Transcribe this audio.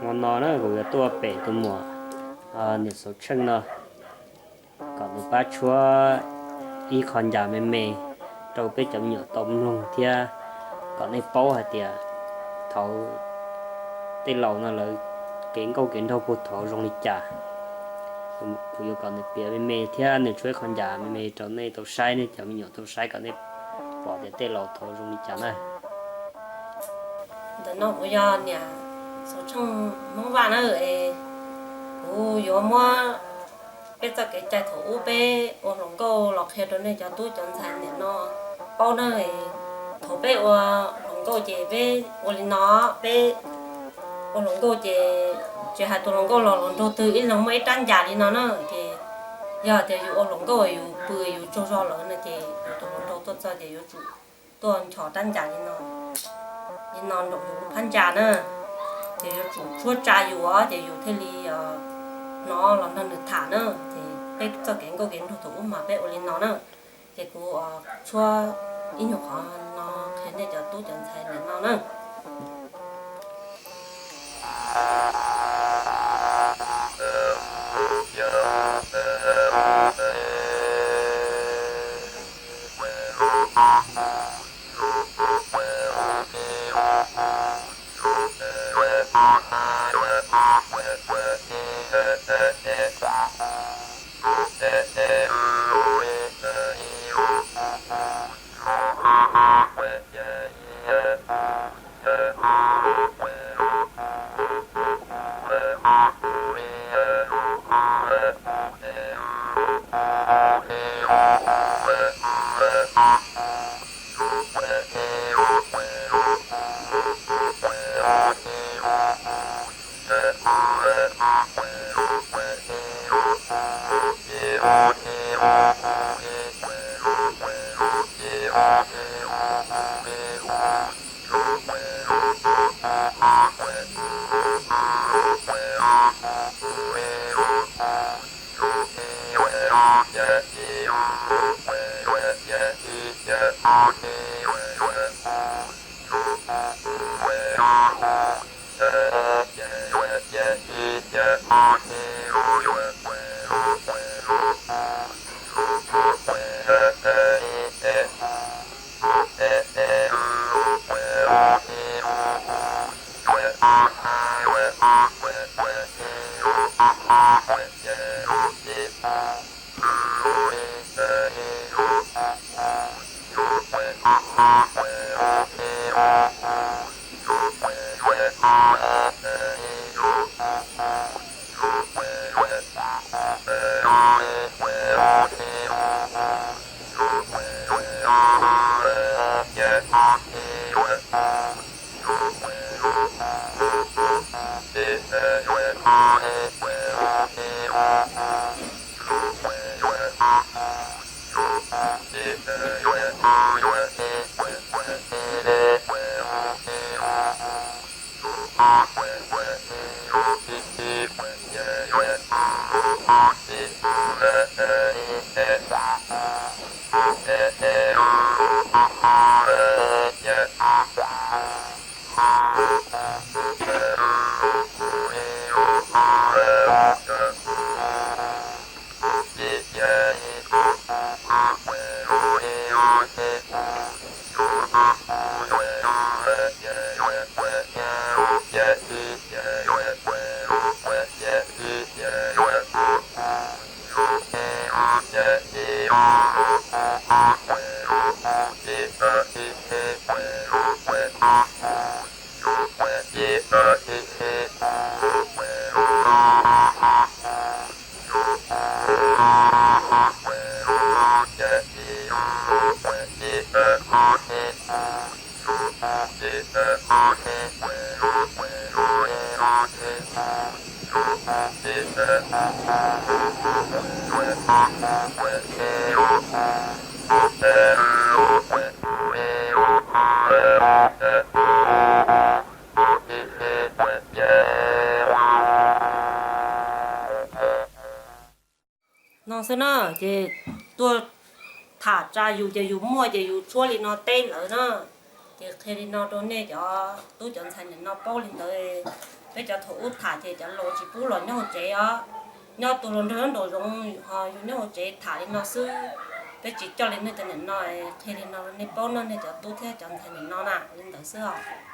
Hmo no na kuv yuav tuaj pem tus muam niam Xauv Tsheej no, kom nws pab tshuab ib qho ncas me me rau peb cov me nyuam tau mloog thiab kom nej paub hais tias thaum tej laus no lawv kev nkauj kev nraug puag thaum zoo li cas. Kuv yuav kom nws piav me me thiab nws tshuab ib qho ncas me me rau nej tau saib, nej cov me nyuam tau saib kom nej pom tias tej laus thaum zoo li cas na. Ntawm no kuv yog niam Xauv Tsheej Hmoob Vaj na. Kuv yuav muab peb txoj kev cai thaum ub peb ua hluas nkauj los qhia rau nej cov tub cov ntxhais niam no paub na. Thaum peb ua hluas nkauj ces peb ua li no, peb ua hluas nkauj ces tsis hais tus hluas nkauj los hluas nraug twg ib leeg muaj ib rab ncas li no na. Ces yog tias yus ua hluas nkauj yus pw yus tsaug zog lawm no ces yus tus hluas nraug tuaj txog ces yuav tsum tuaj nchos rab ncas li no, li no nraum yus lub phab ntsa na. Ces yuav tsum tshuab tsa yus os ces yus thiaj li hnov los nrog nws tham na. Ces peb txoj kev nkauj kev nraug thaum ub mas peb ua li no na. Ces kuv tshuab ib nyuag qhov no qhia nej cov tub cov ntxhais niam no na. No xwb na, ces tuaj tham tsa yus ces yus muaj ces yus tshuab li no teb lawv na. Ces qhia li no rau nej cov tub cov ntxhais nim no paub li ntawd. Peb cov thaum ub tham ces cov laus tsis pub los nyob hauv tsev os. Nyob tus hluas nraug nyob nraum zoov, ho yus nyob hauv tsev tham li no xwb. Peb tsis coj li nej cov nim no, qhia li no nej paub no, nej cov tub thiab cov ntxhais nim no na, li ntawd xwb os.